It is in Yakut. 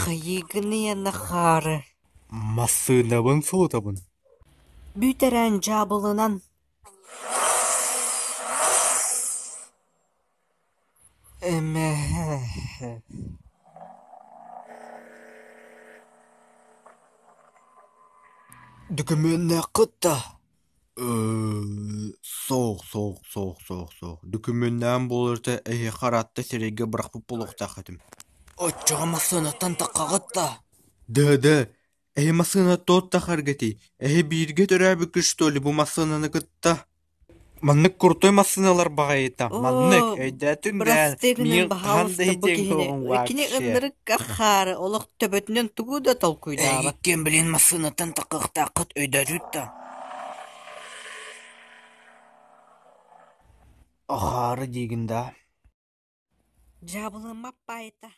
Хайыыгыный аны акаары? Массыынабын сылытабын. Бүт эрэ эн дьаабыланан! Эмэһэ Дөкүмүөннээххит да? Ээ, суох, суох, суох, суох, суох. Дөкүмүөннээҕим буоллар этэ эһиэхэ ыраатта сирэйгэ бырахпыт буолуохтаах этим. Оччоҕо массыынаттан таххаҕыт да? Да, да, эһи массыына туох тахаргытый? Эһи бииргэ төрөөбүккүт что ли бу массыынаны кытта? Маннык крутой массыыналар баҕайыта, маннык, Оо, өйдөөтүҥ да, бырастыы гынан миигин хаһан да баһаалыста бу иһитиэҥ киһини. суоҕуҥ Кини вообще. ынырык акаары олох төбөтүнэн тугу да толкуйдаабат. Эһиги блин массыынаттан таххыахтааххыт өйдөөтүгүт да? Акаары диигин да? Дьаабылыма паайта.